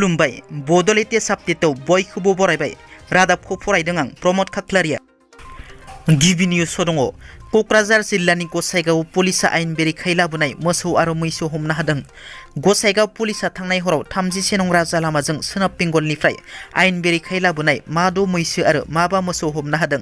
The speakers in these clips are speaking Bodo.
खुलुमबाय बड' लेटेस्ट आपडेटआव बयखौबो बरायबाय रादाबखौ फरायदों आं प्रमद खाख्लारिया। गिबि निउसआव दङ क'क्राझार जिल्लानि गसाइगाव पुलिसा आयेन बेरेखायै लाबोनाय मोसौ आरो मैसो हमनो हादों। गसाइगाव पुलिसा थांनाय हराव 31 नं राजा लामाजों सोनाब बेंगलनिफ्राय आयेन बेरेखायै लाबोनाय माद' मैसो आरो माबा मोसौ हमनो हादों।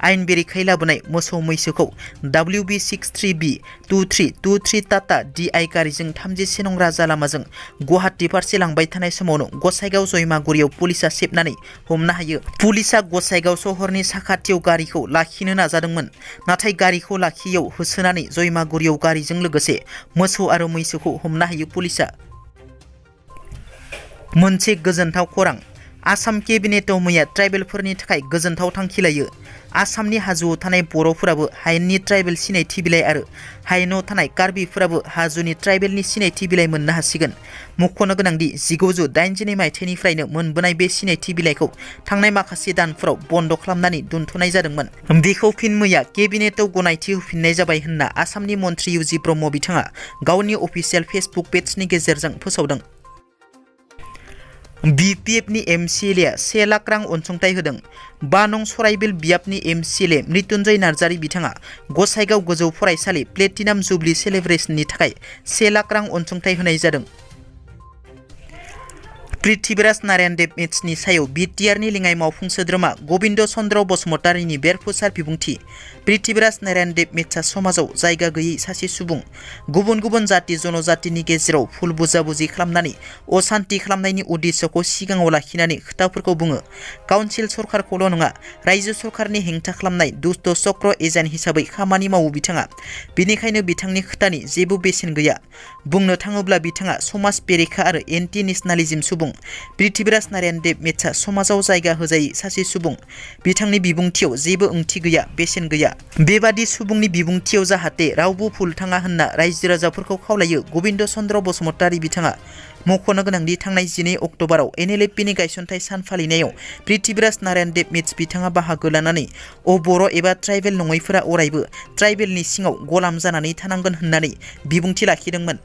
आयेन बेरेखायै लाबोनाय मोसौ मैसोखौ WB63B 2323 टाटा DI गारिजों 31 नं राजा लामाजों गुवाहाटी फारसे लांबाय थानाय समावनो गसाइगाव जयमागुरियाव पुलिसा सेबनानै हमनो हायो। पुलिसा गसाइगाव सहरनि साखाथियाव गारिखौ लाखिनो नाजादोंमोन, नाथाय गारिखौ लाखियैयाव होसोनानै जयमागुरियाव गारिजों लोगोसे मोसौ आरो मैसोखौ हमनो हायो। पुलिसा मोनसे गोजोनथाव खौरां, आसाम केबिनेटआव मैया ट्राइबेलफोरनि थाखाय गोजोनथाव थांखि लायो। आसामनि हाजोआव थानाय बर'फोराबो हायेननि ट्राइबेल सिनायथि बिलाइ आरो हायेनाव थानाय कार्बिफोराबो हाजोनि ट्राइबेलनि सिनायथि बिलाइ मोननो हासिगोन। मख'नो गोनांदि 1982 मायथाइनिफ्रायनो मोनबोनाय बे सिनायथि बिलाइखौ थांनाय माखासे दानफोराव बन्द' खालामनानै दोनथ'नाय जादोंमोन। बेखौ फिन मैया केबिनेटआव गनायथि होफिननाय जाबाय होनना आसामनि मन्थ्रि UG ब्रह्म बिथाङा गावनि अफिसियेल फेसबुक पेजनि गेजेरजों फोसावदों। BPF नि MCLA 1 लाख रां अनसुंथाइ होदों। 5 नं सराइबिल बियाबनि MCLA मृत्युंजय नार्जारी बिथाङा गसाइगाव गोजौ फरायसालि प्लेटिनाम जुबली सेलेब्रेशननि थाखाय 1 लाख रां अनसुंथाइ होनाय जादों। पृथ्वीराज नारायण देव मेट्सनि सायाव BTRनि लेङाइ मावफुं सोद्रोमा गबिन्द चन्द्र बसुमतारीनि बेरफुसार बिबुंथि। पृथ्वीराज नारायण देव मेट्सआ समाजाव जायगा गैयै सासे सुबुं। गुबुन गुबुन जाति जनजातिनि गेजेराव फुल बुजा-बुजि खालामनानै असान्ति खालामनायनि उद्देश्यखौ सिगाङाव लाखिनानै खोथाफोरखौ बुङो। काउन्सिल सरकारखौल' नङा, रायजो सरकारनि हेंथा खालामनाय दुष्ट चक्र एजेन्ट हिसाबै खामानि मावो बिथाङा। बेनिखायनो बिथांनि खोथानि जेबो बेसेन गैया। बुंनो थाङोब्ला बिथाङा समाज बेरेखा आरो एन्टि नेसनालिज्म सुबुं। पृथ्वीराज नारायण देव मेट्सआ समाजाव जायगा होजायै सासे सुबुं। बिथांनि बिबुंथियाव जेबो ओंथि गैया, बेसेन गैया। बेबादि सुबुंनि बिबुंथियाव जाहाथे रावबो भुल थाङा होनना रायजो राजाफोरखौ खावलायो गबिन्द चन्द्र बसुमतारी बिथाङा। मख'नो गोनांदि थांनाय 12 अक्ट'बराव NLFPनि गायसनथाइ सान फालिनायाव पृथ्वीराज नारायण देव मेट्स बिथाङा बाहागो लानानै बर' एबा ट्राइबेल नङैफोरा अरायबो ट्राइबेलनि सिङाव गलाम जानानै थानांगोन होननानै बिबुंथि लाखिदोंमोन।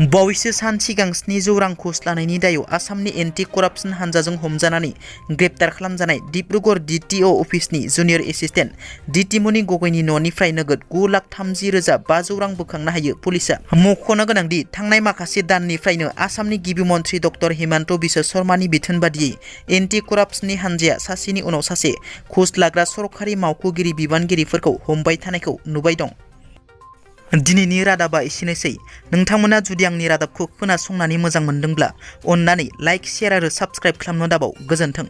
बावैसो सान सिगां 700 रां घुस लानायनि दायाव आसामनि एन्टि करापसन हानजाजों हमजानानै ग्रेप्तार खालामजानाय डिब्रुगड़ DTO अफिसनि जुनियर एसिस्टेन्ट दितिमनि गगैनि न'निफ्राय नोगोद 9,30,500 रां बोखांनो हायो पुलिसा। मख'नो गोनांदि थांनाय माखासे दाननिफ्रायनो आसामनि गिबि मन्थ्रि डक्टर हिमन्त बिश्व शर्मानि बिथोन बादियै एन्टि करापसननि हानजाया सासेनि उनाव सासे घुस लाग्रा सरखारि मावख'गिरि बिबानगिरिफोरखौ हमबाय थानायखौ नुबाय दं। दिनैनि रादाबा एसेनोसै। नोंथांमोना जुदि आंनि रादाबखौ खोनासंनानै मोजां मोनदोंब्ला अन्नानै लाइक, शेयार आरो साबस्क्राइब खालामनो दाबाव। गोजोन्थों।